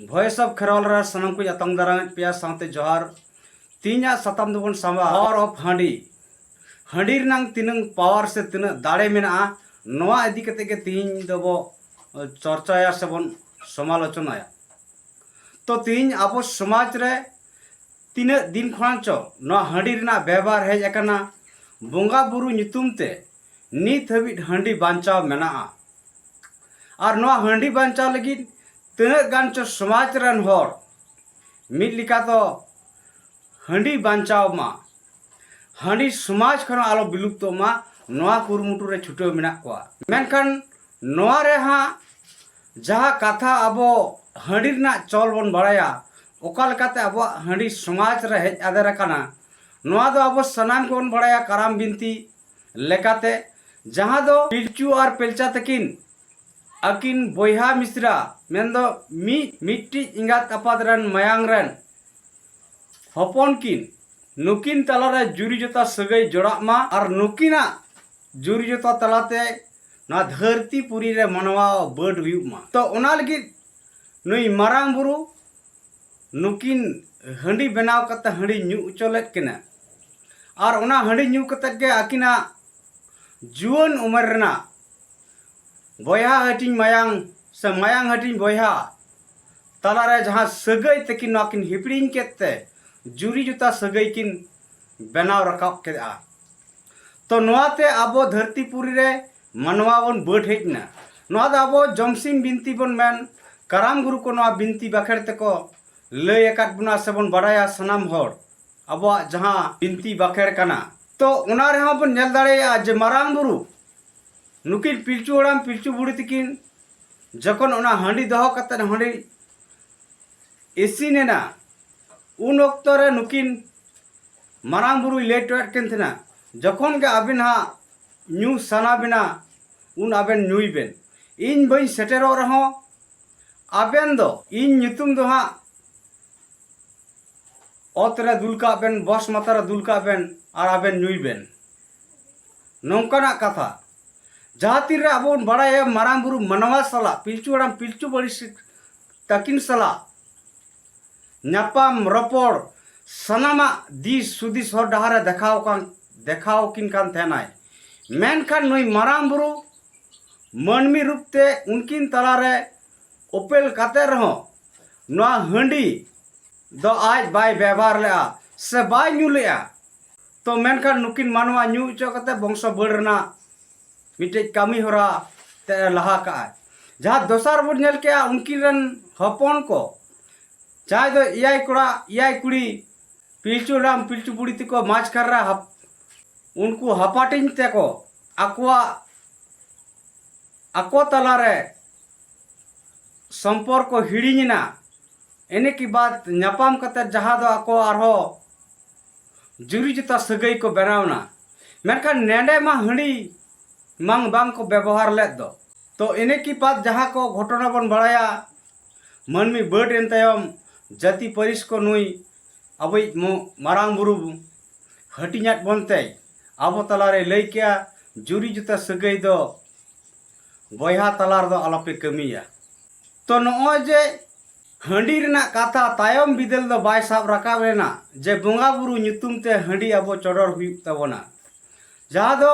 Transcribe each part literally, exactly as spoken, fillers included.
Voice of Kherwal ᱨᱮ ᱥᱟᱱᱟᱢ ᱠᱚᱧ ᱟᱛᱟᱝ ᱫᱟᱨᱟᱢᱮᱫ ᱯᱮᱭᱟ, ᱥᱟᱶᱛᱮ ᱡᱚᱦᱟᱨ᱾ ᱛᱮᱦᱮᱧᱟᱜ ᱥᱟᱛᱟᱢ ᱫᱚᱵᱚᱱ ᱥᱟᱢᱵᱟ power of ᱦᱟᱺᱰᱤ᱾ ᱦᱟᱺᱰᱤ ᱨᱮᱱᱟᱝ ᱛᱤᱱᱟᱹᱝ power ᱥᱮ ᱛᱤᱱᱟᱹᱜ ᱫᱟᱲᱮ ᱢᱮᱱᱟᱜᱼᱟ, ᱱᱚᱣᱟ ᱤᱫᱤ ᱠᱟᱛᱮ ᱜᱮ ᱛᱮᱦᱮᱧ ᱫᱚᱵᱚ ᱪᱚᱨᱪᱟᱭᱟ ᱥᱮᱵᱚᱱ ᱥᱚᱢᱟᱞᱳᱪᱚᱱᱟᱭᱟ᱾ ᱛᱚ ᱛᱮᱦᱮᱧ ᱟᱵᱚ ᱥᱚᱢᱟᱡᱽ ᱨᱮ ᱛᱤᱱᱟᱹᱜ ᱫᱤᱱ ᱠᱷᱚᱱᱟᱜ ᱪᱚ ᱱᱚᱣᱟ ᱦᱟᱺᱰᱤ ᱨᱮᱱᱟᱜ ᱵᱮᱵᱚᱦᱟᱨ ᱦᱮᱡ ᱟᱠᱟᱱᱟ᱾ ᱵᱚᱸᱜᱟ ᱵᱩᱨᱩ ᱧᱩᱛᱩᱢ ᱛᱮ ᱱᱤᱛ ᱦᱟᱹᱵᱤᱡ ᱦᱟᱺᱰᱤ ᱵᱟᱧᱪᱟᱣ ᱢᱮᱱᱟᱜᱼᱟ᱾ ᱟᱨ ᱱᱚᱣᱟ ᱦᱟᱺᱰᱤ ᱵᱟᱧᱪᱟᱣ ᱞᱟᱹᱜᱤᱫ ᱛᱤᱱᱟᱹᱜ ᱜᱟᱱ ᱪᱚ ᱥᱚᱢᱟᱡᱽ ᱨᱮᱱ ᱦᱚᱲ ᱢᱤᱫ ᱞᱮᱠᱟ ᱫᱚ ᱦᱟᱺᱰᱤ ᱵᱟᱧᱪᱟᱣ ᱢᱟ, ᱦᱟᱺᱰᱤ ᱥᱚᱢᱟᱡᱽ ᱠᱷᱚᱱ ᱟᱞᱚ ᱵᱤᱞᱩᱯᱛᱚᱜ ᱢᱟ, ᱱᱚᱣᱟ ᱠᱩᱨᱩᱢᱩᱴᱩ ᱨᱮ ᱪᱷᱩᱴᱟᱹᱣ ᱢᱮᱱᱟᱜ ᱠᱚᱣᱟ᱾ ᱢᱮᱱᱠᱷᱟᱱ ᱱᱚᱣᱟ ᱨᱮ ᱦᱟᱸᱜ ᱡᱟᱦᱟᱸ ᱠᱟᱛᱷᱟ ᱟᱵᱚ ᱦᱟᱺᱰᱤ ᱨᱮᱱᱟᱜ ᱪᱚᱞ ᱵᱚᱱ ᱵᱟᱲᱟᱭᱟ, ᱚᱠᱟ ᱞᱮᱠᱟᱛᱮ ᱟᱵᱚᱣᱟᱜ ᱦᱟᱺᱰᱤ ᱥᱚᱢᱟᱡᱽ ᱨᱮ ᱦᱮᱡ ᱟᱫᱮᱨ ᱟᱠᱟᱱᱟ, ᱱᱚᱣᱟ ᱫᱚ ᱟᱵᱚ ᱥᱟᱱᱟᱢ ᱠᱚᱵᱚᱱ ᱵᱟᱲᱟᱭᱟ ᱠᱟᱨᱟᱢ ᱵᱤᱱᱛᱤ ᱞᱮᱠᱟᱛᱮ, ᱡᱟᱦᱟᱸ ᱫᱚ ᱯᱤᱞᱪᱩ ᱟᱨ ᱯᱤᱞᱪᱟ ᱛᱟᱹᱠᱤᱱ ᱟᱹᱠᱤᱱ ᱵᱚᱭᱦᱟ ᱢᱤᱥᱨᱟ, ᱢᱮᱱᱫᱚ ᱢᱤᱫ ᱢᱤᱫᱴᱤᱡ ᱮᱸᱜᱟᱛ ᱟᱯᱟᱛ ᱨᱮᱱ ᱢᱟᱭᱟᱝ ᱨᱮᱱ ᱦᱚᱯᱚᱱ ᱠᱤᱱ, ᱱᱩᱠᱤᱱ ᱛᱟᱞᱟᱨᱮ ᱡᱩᱨᱤ ᱡᱚᱛᱟ ᱥᱟᱹᱜᱟᱹᱭ ᱡᱚᱲᱟᱜ ᱢᱟ ᱟᱨ ᱱᱩᱠᱤᱱᱟᱜ ᱡᱩᱨᱤ ᱡᱚᱛᱟ ᱛᱟᱞᱟᱛᱮ ᱱᱚᱣᱟ ᱫᱷᱟᱹᱨᱛᱤ ᱯᱩᱨᱤ ᱨᱮ ᱢᱟᱱᱣᱟ ᱵᱟᱹᱰ ᱦᱩᱭᱩᱜ ᱢᱟ᱾ ᱛᱚ ᱚᱱᱟ ᱞᱟᱹᱜᱤᱫ ᱱᱩᱭ ᱢᱟᱨᱟᱝ ᱵᱩᱨᱩ ᱱᱩᱠᱤᱱ ᱦᱟᱺᱰᱤ ᱵᱮᱱᱟᱣ ᱠᱟᱛᱮ ᱦᱟᱺᱰᱤ ᱧᱩ ᱦᱚᱪᱚ ᱞᱮᱫ ᱠᱤᱱᱟ᱾ ᱟᱨ ᱚᱱᱟ ᱦᱟᱺᱰᱤ ᱧᱩ ᱠᱟᱛᱮ ᱜᱮ ᱟᱹᱠᱤᱱᱟᱜ ᱡᱩᱣᱟᱹᱱ ᱩᱢᱮᱨ ᱨᱮᱱᱟᱜ ᱵᱚᱭᱦᱟ ᱦᱟᱹᱴᱤᱧ ᱢᱟᱭᱟᱝ ᱥᱮ ᱢᱟᱭᱟᱝ ᱦᱟᱹᱴᱤᱧ ᱵᱚᱭᱦᱟ ᱛᱟᱞᱟᱨᱮ ᱡᱟᱦᱟᱸ ᱥᱟᱹᱜᱟᱹᱭ ᱛᱟᱹᱠᱤᱱ, ᱱᱚᱣᱟ ᱠᱤᱱ ᱦᱤᱯᱤᱲᱤᱧ ᱠᱮᱫ ᱛᱮ ᱡᱩᱨᱤ ᱡᱚᱛᱟ ᱥᱟᱹᱜᱟᱹᱭ ᱠᱤᱱ ᱵᱮᱱᱟᱣ ᱨᱟᱠᱟᱵ ᱠᱮᱫᱼᱟ᱾ ᱛᱚ ᱱᱚᱣᱟᱛᱮ ᱟᱵᱚ ᱫᱷᱟᱹᱨᱛᱤ ᱯᱩᱨᱤ ᱨᱮ ᱢᱟᱱᱣᱟ ᱵᱚᱱ ᱵᱟᱹᱰ ᱦᱮᱡ ᱮᱱᱟ᱾ ᱱᱚᱣᱟ ᱫᱚ ᱟᱵᱚ ᱡᱚᱢᱥᱤᱢ ᱵᱤᱱᱛᱤ ᱵᱚᱱ ᱢᱮᱱ, ᱠᱟᱨᱟᱢ ᱜᱩᱨᱩ ᱠᱚ ᱱᱚᱣᱟ ᱵᱤᱱᱛᱤ ᱵᱟᱠᱷᱮᱲ ᱛᱮᱠᱚ ᱞᱟᱹᱭ ᱟᱠᱟᱫ ᱵᱚᱱᱟ ᱥᱮᱵᱚᱱ ᱵᱟᱲᱟᱭᱟ ᱥᱟᱱᱟᱢ ᱦᱚᱲ, ᱟᱵᱚᱣᱟᱜ ᱡᱟᱦᱟᱸ ᱵᱤᱱᱛᱤ ᱵᱟᱠᱷᱮᱲ ᱠᱟᱱᱟ᱾ ᱛᱚ ᱚᱱᱟ ᱨᱮᱦᱚᱸ ᱵᱚᱱ ᱧᱮᱞ ᱫᱟᱲᱮᱭᱟᱜᱼᱟ ᱡᱮ ᱢᱟᱨᱟᱝ ᱵᱩᱨᱩ ᱱᱩᱠᱤᱱ ᱯᱤᱞᱪᱩ ᱦᱟᱲᱟᱢ ᱯᱤᱞᱪᱩ ᱵᱩᱲᱦᱤ ᱛᱟᱹᱠᱤᱱ ᱡᱚᱠᱷᱚᱱ ᱚᱱᱟ ᱦᱟᱺᱰᱤ ᱫᱚᱦᱚ ᱠᱟᱛᱮᱫ ᱦᱟᱺᱰᱤ ᱤᱥᱤᱱ ᱮᱱᱟ, ᱩᱱ ᱚᱠᱛᱚ ᱨᱮ ᱱᱩᱠᱤᱱ ᱢᱟᱨᱟᱝ ᱵᱩᱨᱩᱭ ᱞᱟᱹᱭ ᱦᱚᱴᱚᱭᱟᱫ ᱠᱤᱱ ᱛᱟᱦᱮᱱᱟ, ᱡᱚᱠᱷᱚᱱ ᱜᱮ ᱟᱹᱵᱤᱱ ᱦᱟᱸᱜ ᱧᱩ ᱥᱟᱱᱟ ᱵᱤᱱᱟ, ᱩᱱ ᱟᱵᱮᱱ ᱧᱩᱭ ᱵᱮᱱ᱾ ᱤᱧ ᱵᱟᱹᱧ ᱥᱮᱴᱮᱨᱚᱜ ᱨᱮᱦᱚᱸ ᱟᱵᱮᱱ ᱫᱚ ᱤᱧ ᱧᱩᱛᱩᱢ ᱫᱚ ᱦᱟᱸᱜ ᱚᱛ ᱨᱮ ᱫᱩᱞ ᱠᱟᱜ ᱵᱮᱱ, ᱵᱚᱥ ᱢᱟᱛᱟ ᱨᱮ ᱫᱩᱞ ᱠᱟᱜ ᱵᱮᱱ ᱟᱨ ᱟᱵᱮᱱ ᱧᱩᱭ ᱵᱮᱱ᱾ ᱱᱚᱝᱠᱟᱱᱟᱜ ᱠᱟᱛᱷᱟ᱾ ᱡᱟᱦᱟᱸ ᱛᱤᱱ ᱨᱮ ᱟᱵᱚ ᱵᱚᱱ ᱵᱟᱲᱟᱭᱟ ᱢᱟᱨᱟᱝ ᱵᱩᱨᱩ ᱢᱟᱱᱣᱟ ᱥᱟᱞᱟᱜ ᱯᱤᱞᱪᱩ ᱦᱟᱲᱟᱢ ᱯᱤᱞᱪᱩ ᱵᱩᱲᱦᱤ ᱥᱤ-, ᱛᱟᱹᱠᱤᱱ ᱥᱟᱞᱟᱜ ᱧᱟᱯᱟᱢ ᱨᱚᱯᱚᱲ, ᱥᱟᱱᱟᱢᱟᱜ ᱫᱤᱥ ᱦᱩᱫᱤᱥ ᱦᱚᱨ ᱰᱟᱦᱟᱨᱮ ᱫᱮᱠᱷᱟᱣ ᱠᱟᱱ, ᱫᱮᱠᱷᱟᱣ ᱠᱤᱱ ᱠᱟᱱ ᱛᱟᱦᱮᱱᱟᱭ᱾ ᱢᱮᱱᱠᱷᱟᱱ ᱱᱩᱭ ᱢᱟᱨᱟᱝ ᱵᱩᱨᱩ ᱢᱟᱹᱱᱢᱤ ᱨᱩᱯ ᱛᱮ ᱩᱱᱠᱤᱱ ᱛᱟᱞᱟᱨᱮ ᱚᱯᱮᱞ ᱠᱟᱛᱮ ᱨᱮᱦᱚᱸ ᱱᱚᱣᱟ ᱦᱟᱺᱰᱤ ᱫᱚ ᱟᱡ ᱵᱟᱭ ᱵᱮᱵᱚᱦᱟᱨ ᱞᱮᱫᱼᱟ ᱥᱮ ᱵᱟᱭ ᱧᱩ ᱞᱮᱫᱼᱟ᱾ ᱛᱚ ᱢᱮᱱᱠᱷᱟᱱ ᱱᱩᱠᱤᱱ ᱢᱟᱱᱣᱟ ᱧᱩ ᱦᱚᱪᱚ ᱠᱟᱛᱮ ᱵᱚᱝᱥᱚ ᱵᱟᱹᱲ ᱨᱮᱱᱟᱜ ᱢᱤᱫᱴᱮᱡ ᱠᱟᱹᱢᱤ ᱦᱚᱨᱟ ᱛᱮ ᱞᱟᱦᱟ ᱠᱟᱜᱼᱟᱭ᱾ ᱡᱟᱦᱟᱸ ᱫᱚᱥᱟᱨ ᱵᱚᱱ ᱧᱮᱞ ᱠᱮᱜᱼᱟ, ᱩᱱᱠᱤᱱ ᱨᱮᱱ ᱦᱚᱯᱚᱱ ᱠᱚ, ᱡᱟᱦᱟᱸᱭ ᱫᱚ ᱮᱭᱟᱭ ᱠᱚᱲᱟ ᱮᱭᱟᱭ ᱠᱩᱲᱤ, ᱯᱤᱞᱪᱩ ᱦᱟᱲᱟᱢ ᱯᱤᱞᱪᱩ ᱵᱩᱲᱦᱤ ᱛᱮᱠᱚ ᱢᱟᱡᱽ ᱠᱷᱟᱨ ᱨᱮ ᱦᱟᱯ-, ᱩᱱᱠᱩ ᱦᱟᱯᱟᱴᱤᱧ ᱛᱮᱠᱚ ᱟᱠᱚᱣᱟᱜ, ᱟᱠᱚ ᱛᱟᱞᱟᱨᱮ ᱥᱚᱢᱯᱚᱨᱠᱚ ᱦᱤᱲᱤᱧ ᱮᱱᱟ᱾ ᱤᱱᱟᱹ ᱠᱤ ᱵᱟᱫ ᱧᱟᱯᱟᱢ ᱠᱟᱛᱮ ᱡᱟᱦᱟᱸ ᱫᱚ ᱟᱠᱚ ᱟᱨᱦᱚᱸ ᱡᱩᱨᱤ ᱡᱚᱛᱟ ᱥᱟᱹᱜᱟᱹᱭ ᱠᱚ ᱵᱮᱱᱟᱣ ᱮᱱᱟ᱾ ᱢᱮᱱᱠᱷᱟᱱ ᱱᱮᱰᱮ ᱢᱟ ᱦᱟᱺᱰᱤ ᱢᱟᱝ ᱵᱟᱝ ᱠᱚ ᱵᱮᱵᱚᱦᱟᱨ ᱞᱮᱫ ᱫᱚ᱾ ᱛᱚ ᱤᱱᱟᱹ ᱠᱤ ᱵᱟᱫ ᱡᱟᱦᱟᱸ ᱠᱚ ᱜᱷᱚᱴᱚᱱᱟ ᱵᱚᱱ ᱵᱟᱲᱟᱭᱟ, ᱢᱟᱹᱱᱢᱤ ᱵᱟᱹᱰ ᱮᱱ ᱛᱟᱭᱚᱢ ᱡᱟᱹᱛᱤ ᱯᱟᱹᱨᱤᱥ ᱠᱚ ᱱᱩᱭ ᱟᱵᱚᱭᱤᱡ ᱢᱚ-, ᱢᱟᱨᱟᱝ ᱵᱩᱨᱩ ᱦᱟᱹᱴᱤᱧᱟᱫ ᱵᱚᱱ ᱛᱮ ᱟᱵᱚ ᱛᱟᱞᱟᱨᱮ ᱞᱟᱹᱭ ᱠᱮᱜᱼᱟ, ᱡᱩᱨᱤ ᱡᱚᱛᱟ ᱥᱟᱹᱜᱟᱹᱭ ᱫᱚ ᱵᱚᱭᱦᱟ ᱛᱟᱞᱟ ᱨᱮᱫᱚ ᱟᱞᱚᱯᱮ ᱠᱟᱹᱢᱤᱭᱟ᱾ ᱛᱚ ᱱᱚᱜᱼᱚᱭ ᱡᱮ ᱦᱟᱺᱰᱤ ᱨᱮᱱᱟᱜ ᱠᱟᱛᱷᱟ ᱛᱟᱭᱚᱢ ᱵᱤᱫᱟᱹᱞ ᱫᱚ ᱵᱟᱭ ᱥᱟᱵ ᱨᱟᱠᱟᱵ ᱞᱮᱱᱟ, ᱡᱮ ᱵᱚᱸᱜᱟ ᱵᱩᱨᱩ ᱧᱩᱛᱩᱢ ᱛᱮ ᱦᱟᱺᱰᱤ ᱟᱵᱚ ᱪᱚᱰᱚᱨ ᱦᱩᱭᱩᱜ ᱛᱟᱵᱚᱱᱟ, ᱡᱟᱦᱟᱸ ᱫᱚ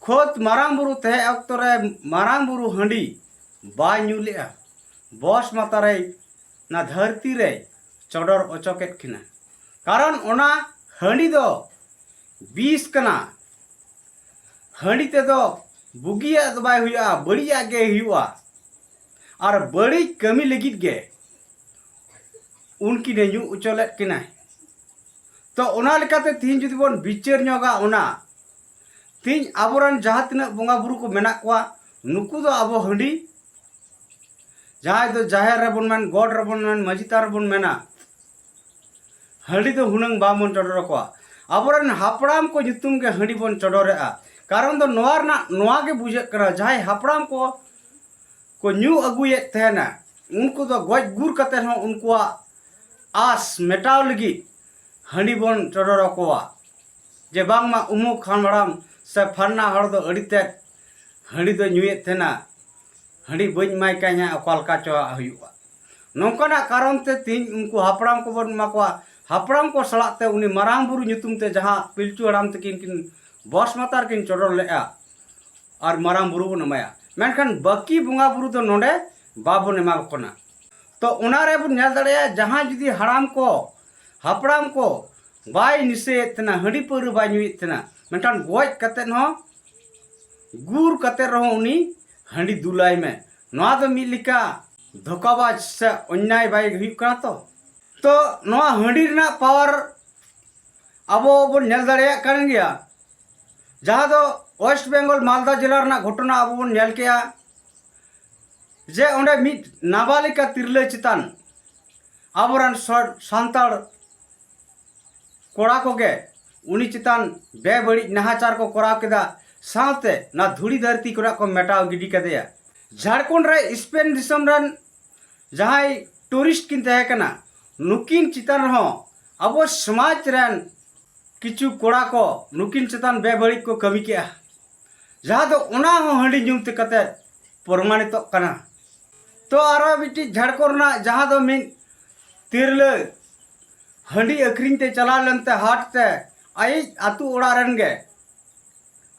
ᱠᱷᱳᱫ ᱢᱟᱨᱟᱝ ᱵᱩᱨᱩ ᱛᱟᱦᱮᱸ ᱚᱠᱛᱚ ᱨᱮ ᱢᱟᱨᱟᱝ ᱵᱩᱨᱩ ᱦᱟᱺᱰᱤ ᱵᱟᱭ ᱧᱩ ᱞᱮᱜᱼᱟ, ᱵᱚᱥ ᱢᱟᱛᱟᱨᱮ ᱚᱱᱟ ᱫᱷᱟᱹᱨᱛᱤ ᱨᱮ ᱪᱚᱰᱚᱨ ᱚᱪᱚ ᱠᱮᱫ ᱠᱤᱱᱟ᱾ ᱠᱟᱨᱚᱱ ᱚᱱᱟ ᱦᱟᱺᱰᱤ ᱫᱚ ᱵᱤᱥ ᱠᱟᱱᱟ᱾ ᱦᱟᱺᱰᱤ ᱛᱮᱫᱚ ᱵᱩᱜᱤᱭᱟᱜ ᱫᱚ ᱵᱟᱭ ᱦᱩᱭᱩᱜᱼᱟ, ᱵᱟᱹᱲᱤᱡᱟᱜ ᱜᱮ ᱦᱩᱭᱩᱜᱼᱟ᱾ ᱟᱨ ᱵᱟᱹᱲᱤᱡ ᱠᱟᱹᱢᱤ ᱞᱟᱹᱜᱤᱫ ᱜᱮ ᱩᱱᱠᱤᱱᱮ ᱧᱩ ᱚᱪᱚ ᱞᱮᱫ ᱠᱤᱱᱟᱭ᱾ ᱛᱚ ᱚᱱᱟ ᱞᱮᱠᱟᱛᱮ ᱛᱤᱦᱤᱧ ᱡᱩᱫᱤ ᱵᱚᱱ ᱵᱤᱪᱟᱹᱨ ᱧᱚᱜᱟ ᱚᱱᱟ, ᱛᱤᱦᱤᱧ ᱟᱵᱚᱨᱮᱱ ᱡᱟᱦᱟᱸ ᱛᱤᱱᱟᱹᱜ ᱵᱚᱸᱜᱟ ᱵᱩᱨᱩ ᱠᱚ ᱢᱮᱱᱟᱜ ᱠᱚᱣᱟ, ᱱᱩᱠᱩ ᱫᱚ ᱟᱵᱚ ᱦᱟᱺᱰᱤ, ᱡᱟᱦᱟᱸᱭ ᱫᱚ ᱡᱟᱦᱮᱨ ᱨᱮᱵᱚᱱ ᱢᱮᱱ, ᱜᱚᱰ ᱨᱮᱵᱚᱱ ᱢᱮᱱ, ᱢᱟᱹᱡᱷᱤ ᱛᱷᱟᱱ ᱨᱮᱵᱚᱱ ᱢᱮᱱᱟ, ᱦᱟᱺᱰᱤ ᱫᱚ ᱦᱩᱱᱟᱹᱝ ᱵᱟᱝᱵᱚᱱ ᱪᱚᱰᱚᱨ ᱟᱠᱚᱣᱟ᱾ ᱟᱵᱚᱨᱮᱱ ᱦᱟᱯᱲᱟᱢ ᱠᱚ ᱧᱩᱛᱩᱢ ᱜᱮ ᱦᱟᱺᱰᱤ ᱵᱚᱱ ᱪᱚᱰᱚᱨᱮᱜᱼᱟ᱾ ᱠᱟᱨᱚᱱ ᱫᱚ ᱱᱚᱣᱟ ᱨᱮᱱᱟᱜ ᱱᱚᱣᱟ ᱜᱮ ᱵᱩᱡᱷᱟᱹᱜ ᱠᱟᱱᱟ, ᱡᱟᱦᱟᱸᱭ ᱦᱟᱯᱲᱟᱢ ᱠᱚ ᱠᱚ ᱧᱩ ᱟᱹᱜᱩᱭᱮᱫ ᱛᱟᱦᱮᱱᱟ, ᱩᱱᱠᱩ ᱫᱚ ᱜᱚᱡ ᱜᱩᱨ ᱠᱟᱛᱮ ᱦᱚᱸ ᱩᱱᱠᱩᱣᱟᱜ ᱟᱥ ᱢᱮᱴᱟᱣ ᱞᱟᱹᱜᱤᱫ ᱦᱟᱺᱰᱤ ᱵᱚᱱ ᱪᱚᱰᱚᱨ ᱟᱠᱚᱣᱟ, ᱡᱮ ᱵᱟᱝᱢᱟ ᱩᱢᱩᱠ ᱦᱟᱲᱟᱢ ᱥᱮ ᱯᱷᱟᱞᱱᱟ ᱦᱚᱲ ᱫᱚ ᱟᱹᱰᱤ ᱛᱮᱫ ᱦᱟᱺᱰᱤ ᱫᱚ ᱧᱩᱭᱮᱫ ᱛᱟᱦᱮᱱᱟ, ᱦᱟᱺᱰᱤ ᱵᱟᱹᱧ ᱮᱢᱟᱭ ᱠᱟᱱ ᱦᱟᱸᱜ ᱚᱠᱟ ᱞᱮᱠᱟ ᱪᱚ ᱦᱩᱭᱩᱜᱼᱟ᱾ ᱱᱚᱝᱠᱟᱱᱟᱜ ᱠᱟᱨᱚᱱ ᱛᱮ ᱛᱮᱦᱮᱧ ᱩᱱᱠᱩ ᱦᱟᱯᱲᱟᱢ ᱠᱚᱵᱚᱱ ᱮᱢᱟ ᱠᱚᱣᱟ᱾ ᱦᱟᱯᱲᱟᱢ ᱠᱚ ᱥᱟᱞᱟᱜ ᱛᱮ ᱩᱱᱤ ᱢᱟᱨᱟᱝ ᱵᱩᱨᱩ ᱧᱩᱛᱩᱢ ᱛᱮ ᱡᱟᱦᱟᱸ ᱯᱤᱞᱪᱩ ᱦᱟᱲᱟᱢ ᱛᱟᱹᱠᱤᱱ ᱠᱤᱱ ᱵᱚᱥ ᱢᱟᱛᱟᱨ ᱠᱤᱱ ᱪᱚᱰᱚᱨ ᱞᱮᱫᱼᱟ ᱟᱨ ᱢᱟᱨᱟᱝ ᱵᱩᱨᱩ ᱵᱚᱱ ᱮᱢᱟᱭᱟ, ᱢᱮᱱᱠᱷᱟᱱ ᱵᱟᱹᱠᱤ ᱵᱚᱸᱜᱟ ᱵᱩᱨᱩ ᱫᱚ ᱱᱚᱰᱮ ᱵᱟᱵᱚᱱ ᱮᱢᱟ ᱠᱚ ᱠᱟᱱᱟ᱾ ᱛᱚ ᱚᱱᱟ ᱨᱮ ᱵᱚᱱ ᱧᱮᱞ ᱫᱟᱲᱮᱭᱟᱜᱼᱟ, ᱡᱟᱦᱟᱸᱭ ᱡᱩᱫᱤ ᱦᱟᱲᱟᱢ ᱠᱚ, ᱦᱟᱯᱲᱟᱢ ᱠᱚ ᱵᱟᱭ ᱱᱤᱥᱟᱹᱭᱮᱫ ᱛᱟᱦᱮᱱᱟ, ᱦᱟᱺᱰᱤ ᱯᱟᱹᱣᱨᱟᱹ ᱵᱟᱭ ᱧᱩᱭᱮᱫ ᱛᱟᱦᱮᱱᱟ, ᱢᱮᱱᱠᱷᱟᱱ ᱜᱚᱡ ᱠᱟᱛᱮᱫ ᱦᱚᱸ, ᱜᱩᱨ ᱠᱟᱛᱮᱫ ᱨᱮᱦᱚᱸ ᱩᱱᱤ ᱦᱟᱺᱰᱤ ᱫᱩᱞᱟᱭ ᱢᱮ, ᱱᱚᱣᱟ ᱫᱚ ᱢᱤᱫ ᱞᱮᱠᱟ ᱫᱷᱳᱠᱟᱵᱟᱡᱽ ᱥᱮ ᱚᱱᱱᱭᱟᱭ ᱵᱟᱭ ᱦᱩᱭᱩᱜ ᱠᱟᱱᱟ ᱛᱚ? ᱛᱚ ᱱᱚᱣᱟ ᱦᱟᱺᱰᱤ ᱨᱮᱱᱟᱜ ᱯᱟᱣᱟᱨ ᱟᱵᱚ ᱵᱚᱱ ᱧᱮᱞ ᱫᱟᱲᱮᱭᱟᱜ ᱠᱟᱱ ᱜᱮᱭᱟ, ᱡᱟᱦᱟᱸ ᱫᱚ ᱳᱭᱮᱥᱴ ᱵᱮᱝᱜᱚᱞ ᱢᱟᱞᱫᱟ ᱡᱮᱞᱟ ᱨᱮᱱᱟᱜ ᱜᱷᱚᱴᱚᱱᱟ ᱟᱵᱚ ᱵᱚᱱ ᱧᱮᱞ ᱠᱮᱜᱼᱟ, ᱡᱮ ᱚᱸᱰᱮ ᱢᱤᱫ ᱱᱟᱵᱟᱞᱤᱠᱟ ᱛᱤᱨᱞᱟᱹ ᱪᱮᱛᱟᱱ ᱟᱵᱚᱨᱮᱱ ᱥᱚ-, ᱥᱟᱱᱛᱟᱲ ᱠᱚᱲᱟ ᱠᱚᱜᱮ ᱩᱱᱤ ᱪᱮᱛᱟᱱ ᱵᱮᱵᱟᱹᱲᱤᱡ ᱱᱟᱦᱟᱪᱟᱨ ᱠᱚ ᱠᱚᱨᱟᱣ ᱠᱮᱫᱟ, ᱥᱟᱶᱛᱮ ᱱᱚᱣᱟ ᱫᱷᱩᱲᱤ ᱫᱷᱟᱹᱨᱛᱤ ᱠᱷᱚᱱᱟᱜ ᱠᱚ ᱢᱮᱴᱟᱣ ᱜᱤᱰᱤ ᱠᱟᱫᱮᱭᱟ᱾ ᱡᱷᱟᱲᱠᱷᱚᱸᱰ ᱨᱮ ᱥᱯᱮᱱ ᱫᱤᱥᱚᱢ ᱨᱮᱱ ᱡᱟᱦᱟᱸᱭ ᱴᱩᱨᱤᱥᱴ ᱠᱤᱱ ᱛᱟᱦᱮᱸ ᱠᱟᱱᱟ, ᱱᱩᱠᱤᱱ ᱪᱮᱛᱟᱱ ᱨᱮᱦᱚᱸ ᱟᱵᱚ ᱥᱚᱢᱟᱡᱽ ᱨᱮᱱ ᱠᱤᱪᱷᱩ ᱠᱚᱲᱟ ᱠᱚ ᱱᱩᱠᱤᱱ ᱪᱮᱛᱟᱱ ᱵᱮᱵᱟᱹᱲᱤᱡ ᱠᱚ ᱠᱟᱹᱢᱤ ᱠᱮᱜᱼᱟ, ᱡᱟᱦᱟᱸ ᱫᱚ ᱚᱱᱟ ᱦᱚᱸ ᱦᱟᱺᱰᱤ ᱧᱩ ᱛᱮ ᱠᱟᱛᱮ ᱯᱨᱚᱢᱟᱱᱤᱛᱚᱜ ᱠᱟᱱᱟ᱾ ᱛᱚ ᱟᱨᱚ ᱢᱤᱫᱴᱤᱡ ᱡᱷᱟᱲᱠᱷᱚᱸᱰ ᱨᱮᱱᱟᱜ ᱡᱟᱦᱟᱸ ᱫᱚ ᱢᱤᱫ ᱛᱤᱨᱞᱟᱹ ᱦᱟᱺᱰᱤ ᱟᱹᱠᱷᱨᱤᱧ ᱛᱮ ᱪᱟᱞᱟᱣ ᱞᱮᱱᱛᱮ ᱦᱟᱴ ᱛᱮ ᱟᱭᱤᱡ ᱟᱹᱛᱩ ᱚᱲᱟᱜ ᱨᱮᱱ ᱜᱮ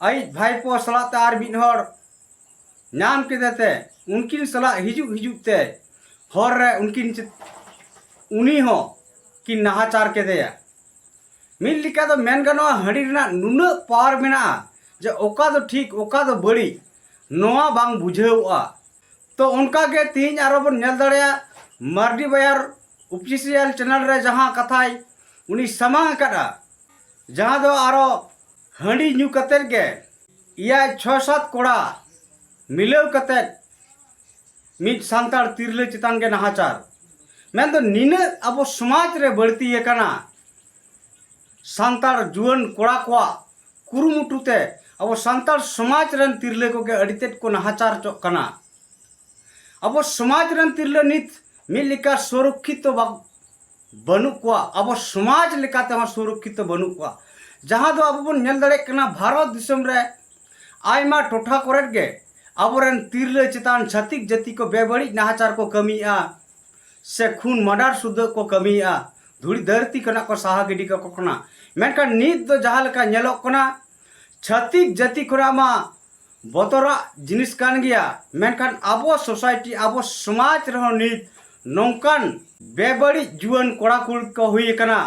ᱟᱭᱤᱡ ᱵᱷᱟᱭᱯᱳ ᱥᱟᱞᱟᱜ ᱛᱮ ᱟᱨ ᱢᱤᱫ ᱦᱚᱲ ᱧᱟᱢ ᱠᱮᱫᱮ ᱛᱮ ᱩᱱᱠᱤᱱ ᱥᱟᱞᱟᱜ ᱦᱤᱡᱩᱜ ᱦᱤᱡᱩᱜ ᱛᱮ ᱦᱚᱨ ᱨᱮ ᱩᱱᱠᱤᱱ ᱪᱮ-, ᱩᱱᱤ ᱦᱚᱸ ᱠᱤᱱ ᱱᱟᱦᱟᱪᱟᱨ ᱠᱮᱫᱮᱭᱟ᱾ ᱢᱤᱫ ᱞᱮᱠᱟ ᱫᱚ ᱢᱮᱱ ᱜᱟᱱᱚᱜᱼᱟ, ᱦᱟᱺᱰᱤ ᱨᱮᱱᱟᱜ ᱱᱩᱱᱟᱹᱜ ᱯᱟᱣᱟᱨ ᱢᱮᱱᱟᱜᱼᱟ ᱡᱮ ᱚᱠᱟ ᱫᱚ ᱴᱷᱤᱠ, ᱚᱠᱟ ᱫᱚ ᱵᱟᱹᱲᱤᱡ, ᱱᱚᱣᱟ ᱵᱟᱝ ᱵᱩᱡᱷᱟᱹᱣᱚᱜᱼᱟ᱾ ᱛᱚ ᱚᱱᱠᱟ ᱜᱮ ᱛᱮᱦᱮᱧ ᱟᱨᱚ ᱵᱚᱱ ᱧᱮᱞ ᱫᱟᱲᱮᱭᱟᱜᱼᱟ, ᱢᱟᱨᱰᱤ ᱵᱟᱭᱟᱨ ᱚᱯᱷᱤᱥᱤᱭᱟᱞ ᱪᱮᱱᱮᱞ ᱨᱮ ᱡᱟᱦᱟᱸ ᱠᱟᱛᱷᱟᱭ ᱩᱱᱤ ᱥᱟᱢᱟᱝ ᱟᱠᱟᱫᱼᱟ, ᱡᱟᱦᱟᱸ ᱫᱚ ᱟᱨᱚ ᱦᱟᱺᱰᱤ ᱧᱩ ᱠᱟᱛᱮᱫ ᱜᱮ ᱮᱭᱟᱭ ᱪᱷᱚᱭ ᱥᱟᱛ ᱠᱚᱲᱟ ᱢᱤᱞᱟᱹᱣ ᱠᱟᱛᱮᱫ ᱢᱤᱫ ᱥᱟᱱᱛᱟᱲ ᱛᱤᱨᱞᱟᱹ ᱪᱮᱛᱟᱱ ᱜᱮ ᱱᱟᱦᱟᱪᱟᱨ᱾ ᱢᱮᱱᱫᱚ ᱱᱤᱱᱟᱹᱜ ᱟᱵᱚ ᱥᱚᱢᱟᱡᱽ ᱨᱮ ᱵᱟᱹᱲᱛᱤ ᱟᱠᱟᱱᱟ, ᱥᱟᱱᱛᱟᱲ ᱡᱩᱣᱟᱹᱱ ᱠᱚᱲᱟ ᱠᱚᱣᱟᱜ ᱠᱩᱨᱩᱢᱩᱴᱩ ᱛᱮ ᱟᱵᱚ ᱥᱟᱱᱛᱟᱲ ᱥᱚᱢᱟᱡᱽ ᱨᱮᱱ ᱛᱤᱨᱞᱟᱹ ᱠᱚᱜᱮ ᱟᱹᱰᱤ ᱛᱮᱫ ᱠᱚ ᱱᱟᱦᱟᱪᱟᱨ ᱦᱚᱪᱚᱜ ᱠᱟᱱᱟ᱾ ᱟᱵᱚ ᱥᱚᱢᱟᱡᱽ ᱨᱮᱱ ᱛᱤᱨᱞᱟᱹ ᱱᱤᱛ ᱢᱤᱫ ᱞᱮᱠᱟ ᱥᱩᱨᱚᱠᱠᱷᱤᱛᱚ ᱵᱟ-, ᱵᱟᱹᱱᱩᱜ ᱠᱚᱣᱟ, ᱟᱵᱚ ᱥᱚᱢᱟᱡᱽ ᱞᱮᱠᱟ ᱛᱮᱦᱚᱸ ᱥᱩᱨᱚᱠᱠᱷᱤᱛᱚ ᱵᱟᱹᱱᱩᱜ ᱠᱚᱣᱟ᱾ ᱡᱟᱦᱟᱸ ᱫᱚ ᱟᱵᱚ ᱵᱚᱱ ᱧᱮᱞ ᱫᱟᱲᱮᱭᱟᱜ ᱠᱟᱱᱟ, ᱵᱷᱟᱨᱚᱛ ᱫᱤᱥᱚᱢ ᱨᱮ ᱟᱭᱢᱟ ᱴᱚᱴᱷᱟ ᱠᱚᱨᱮᱫ ᱜᱮ ᱟᱵᱚᱨᱮᱱ ᱛᱤᱨᱞᱟᱹ ᱪᱮᱛᱟᱱ ᱪᱷᱟᱹᱛᱤᱠ ᱡᱟᱹᱛᱤ ᱠᱚ ᱵᱮᱵᱟᱹᱲᱤᱡ ᱱᱟᱦᱟᱪᱟᱨ ᱠᱚ ᱠᱟᱹᱢᱤᱭᱮᱫᱼᱟ᱾ ᱥᱮ ᱠᱷᱩᱱ ᱢᱟᱰᱟᱨ ᱥᱩᱫᱷᱟᱹ ᱠᱚ ᱠᱟᱹᱢᱤᱭᱮᱫᱼᱟ, ᱫᱷᱩᱲᱤ ᱫᱷᱟᱹᱨᱛᱤ ᱠᱷᱚᱱᱟᱜ ᱠᱚ ᱥᱟᱦᱟ ᱜᱤᱰᱤ ᱠᱟᱠᱚ ᱠᱟᱱᱟ᱾ ᱢᱮᱱᱠᱷᱟᱱ ᱱᱤᱛ ᱫᱚ ᱡᱟᱦᱟᱸ ᱞᱮᱠᱟ ᱧᱮᱞᱚᱜ ᱠᱟᱱᱟ, ᱪᱷᱟᱹᱛᱤᱠ ᱡᱟᱹᱛᱤ ᱠᱷᱚᱱᱟᱜ ᱢᱟ ᱵᱚᱛᱚᱨᱟᱜ ᱡᱤᱱᱤᱥ ᱠᱟᱱ ᱜᱮᱭᱟ, ᱢᱮᱱᱠᱷᱟᱱ ᱟᱵᱚ ᱥᱳᱥᱟᱭᱴᱤ, ᱟᱵᱚ ᱥᱚᱢᱟᱡᱽ ᱨᱮᱦᱚᱸ ᱱᱤᱛ ᱱᱚᱝᱠᱟᱱ ᱵᱮᱵᱟᱹᱲᱤᱡ ᱡᱩᱣᱟᱹᱱ ᱠᱚᱲᱟ ᱠᱩᱲᱤ ᱠᱚ ᱦᱩᱭ ᱟᱠᱟᱱᱟ᱾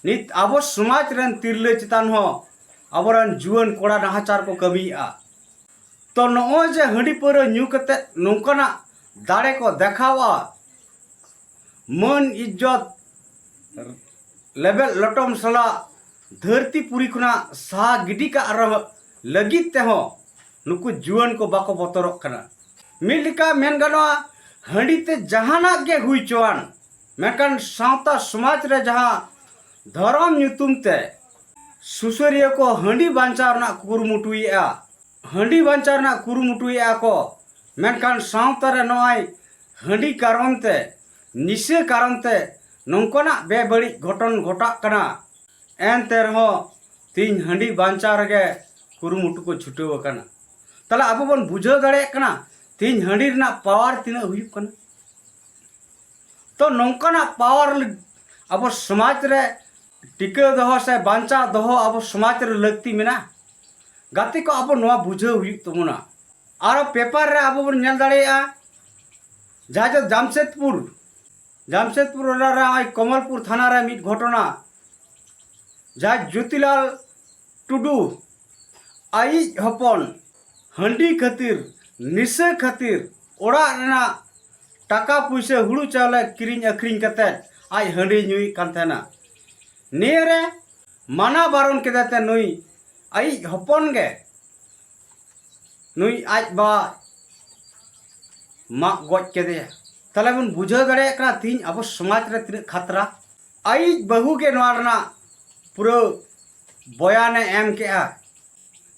ᱱᱤᱛ ᱟᱵᱚ ᱥᱚᱢᱟᱡᱽ ᱨᱮᱱ ᱛᱤᱨᱞᱟᱹ ᱪᱮᱛᱟᱱ ᱦᱚᱸ ᱟᱵᱚᱨᱮᱱ ᱡᱩᱣᱟᱹᱱ ᱠᱚᱲᱟ ᱱᱟᱦᱟᱪᱟᱨ ᱠᱚ ᱠᱟᱹᱢᱤᱭᱮᱫᱼᱟ᱾ ᱛᱚ ᱱᱚᱜᱼᱚᱭ ᱡᱮ ᱦᱟᱺᱰᱤ ᱯᱟᱹᱣᱨᱟᱹ ᱧᱩ ᱠᱟᱛᱮ ᱱᱚᱝᱠᱟᱱᱟᱜ ᱫᱟᱲᱮ ᱠᱚ ᱫᱮᱠᱷᱟᱣᱟ, ᱢᱟᱹᱱ ᱤᱡᱽᱡᱚᱛ ᱞᱮᱵᱮᱫ ᱞᱚᱴᱚᱢ ᱥᱟᱞᱟᱜ ᱫᱷᱟᱹᱨᱛᱤ ᱯᱩᱨᱤ ᱠᱷᱚᱱᱟᱜ ᱥᱟᱦᱟ ᱜᱤᱰᱤ ᱠᱟᱜ ᱨᱮᱦᱚᱸ ᱞᱟᱹᱜᱤᱫ ᱛᱮᱦᱚᱸ ᱱᱩᱠᱩ ᱡᱩᱣᱟᱹᱱ ᱠᱚ ᱵᱟᱠᱚ ᱵᱚᱛᱚᱨᱚᱜ ᱠᱟᱱᱟ᱾ ᱢᱤᱫ ᱞᱮᱠᱟ ᱢᱮᱱ ᱜᱟᱱᱚᱜᱼᱟ, ᱦᱟᱺᱰᱤ ᱛᱮ ᱡᱟᱦᱟᱱᱟᱜ ᱜᱮ ᱦᱩᱭ ᱪᱚᱣᱟᱱ, ᱢᱮᱱᱠᱷᱟᱱ ᱥᱟᱶᱛᱟ ᱥᱚᱢᱟᱡᱽ ᱨᱮ ᱡᱟᱦᱟᱸ ᱫᱷᱚᱨᱚᱢ ᱧᱩᱛᱩᱢ ᱛᱮ ᱥᱩᱥᱟᱹᱨᱤᱭᱟᱹ ᱠᱚ ᱦᱟᱺᱰᱤ ᱵᱟᱧᱪᱟᱣ ᱨᱮᱱᱟᱜ ᱠᱩᱨᱩᱢᱩᱴᱩᱭᱮᱫᱼᱟ, ᱦᱟᱺᱰᱤ ᱵᱟᱧᱪᱟᱣ ᱨᱮᱱᱟᱜ ᱠᱩᱨᱩᱢᱩᱴᱩᱭᱮᱫᱼᱟ ᱠᱚ, ᱢᱮᱱᱠᱷᱟᱱ ᱥᱟᱶᱛᱟ ᱨᱮ ᱱᱚᱜᱼᱚᱭ ᱦᱟᱺᱰᱤ ᱠᱟᱨᱚᱱ ᱛᱮ, ᱱᱤᱥᱟᱹ ᱠᱟᱨᱚᱱ ᱛᱮ ᱱᱚᱝᱠᱟᱱᱟᱜ ᱵᱮᱵᱟᱹᱲᱤᱡ ᱜᱷᱚᱴᱚᱱ ᱜᱷᱚᱴᱟᱜ ᱠᱟᱱᱟ᱾ ᱮᱱᱛᱮ ᱨᱮᱦᱚᱸ ᱛᱮᱦᱮᱧ ᱦᱟᱺᱰᱤ ᱵᱟᱧᱪᱟᱣ ᱨᱮᱜᱮ ᱠᱩᱨᱩᱢᱩᱴᱩ ᱠᱚ ᱪᱷᱩᱴᱟᱹᱣ ᱟᱠᱟᱱᱟ᱾ ᱛᱟᱦᱞᱮ ᱟᱵᱚ ᱵᱚᱱ ᱵᱩᱡᱷᱟᱹᱣ ᱫᱟᱲᱮᱭᱟᱜ ᱠᱟᱱᱟ ᱛᱮᱦᱮᱧ ᱦᱟᱺᱰᱤ ᱨᱮᱱᱟᱜ ᱯᱟᱣᱟᱨ ᱛᱤᱱᱟᱹᱜ ᱦᱩᱭᱩᱜ ᱠᱟᱱᱟ᱾ ᱛᱚ ᱱᱚᱝᱠᱟᱱᱟᱜ ᱯᱟᱣᱟᱨ ᱟᱵᱚ ᱥᱚᱢᱟᱡᱽ ᱨᱮ ᱴᱤᱠᱟᱹᱣ ᱫᱚᱦᱚ ᱥᱮ ᱵᱟᱧᱪᱟᱣ ᱫᱚᱦᱚ ᱟᱵᱚ ᱥᱚᱢᱟᱡᱽ ᱨᱮ ᱞᱟᱹᱠᱛᱤ ᱢᱮᱱᱟᱜᱼᱟ᱾ ᱜᱟᱛᱮ ᱠᱚ, ᱟᱵᱚ ᱱᱚᱣᱟ ᱵᱩᱡᱷᱟᱹᱣ ᱦᱩᱭᱩᱜ ᱛᱟᱵᱚᱱᱟ᱾ ᱟᱨᱚ ᱯᱮᱯᱟᱨ ᱨᱮ ᱟᱵᱚ ᱵᱚᱱ ᱧᱮᱞ ᱫᱟᱲᱮᱭᱟᱜᱼᱟ, ᱡᱟᱦᱟᱸ ᱫᱚ ᱡᱟᱢᱥᱮᱫᱽᱯᱩᱨ, ᱡᱟᱢᱥᱮᱫᱽᱯᱩᱨ ᱚᱱᱟ ᱨᱮ ᱱᱚᱜᱼᱚᱭ ᱠᱚᱢᱚᱞᱯᱩᱨ ᱛᱷᱟᱱᱟ ᱨᱮ ᱢᱤᱫ ᱜᱷᱚᱴᱚᱱᱟ, ᱡᱟᱦᱟᱸᱭ ᱡᱳᱛᱤᱞᱟᱞ ᱴᱩᱰᱩ ᱟᱭᱤᱡ ᱦᱚᱯᱚᱱ ᱦᱟᱺᱰᱤ ᱠᱷᱟᱹᱛᱤᱨ, ᱱᱤᱥᱟᱹ ᱠᱷᱟᱹᱛᱤᱨ ᱚᱲᱟᱜ ᱨᱮᱱᱟᱜ ᱴᱟᱠᱟ ᱯᱩᱭᱥᱟᱹ, ᱦᱩᱲᱩ ᱪᱟᱣᱞᱮ ᱠᱤᱨᱤᱧ ᱟᱹᱠᱷᱨᱤᱧ ᱠᱟᱛᱮᱫ ᱟᱡ ᱦᱟᱺᱰᱤ ᱧᱩᱭᱮᱫ ᱠᱟᱱ ᱛᱟᱦᱮᱱᱟ᱾ ᱱᱤᱭᱟᱹᱨᱮ ᱢᱟᱱᱟ ᱵᱟᱨᱚᱱ ᱠᱮᱫᱮ ᱛᱮ ᱱᱩᱭ ᱟᱭᱤᱡ ᱦᱚᱯᱚᱱ ᱜᱮ ᱱᱩᱭ ᱟᱡ ᱵᱟ ᱢᱟᱜ ᱜᱚᱡ ᱠᱮᱫᱮᱭᱟ᱾ ᱛᱟᱦᱞᱮ ᱵᱚᱱ ᱵᱩᱡᱷᱟᱹᱣ ᱫᱟᱲᱮᱭᱟᱜ ᱠᱟᱱᱟ ᱛᱤᱦᱤᱧ ᱟᱵᱚ ᱥᱚᱢᱟᱡᱽ ᱨᱮ ᱛᱤᱱᱟᱹᱜ ᱠᱷᱟᱛᱨᱟ᱾ ᱟᱭᱤᱡ ᱵᱟᱹᱦᱩ ᱜᱮ ᱱᱚᱣᱟ ᱨᱮᱱᱟᱜ ᱯᱩᱨᱟᱹ ᱵᱚᱭᱟᱱᱮ ᱮᱢ ᱠᱮᱜᱼᱟ᱾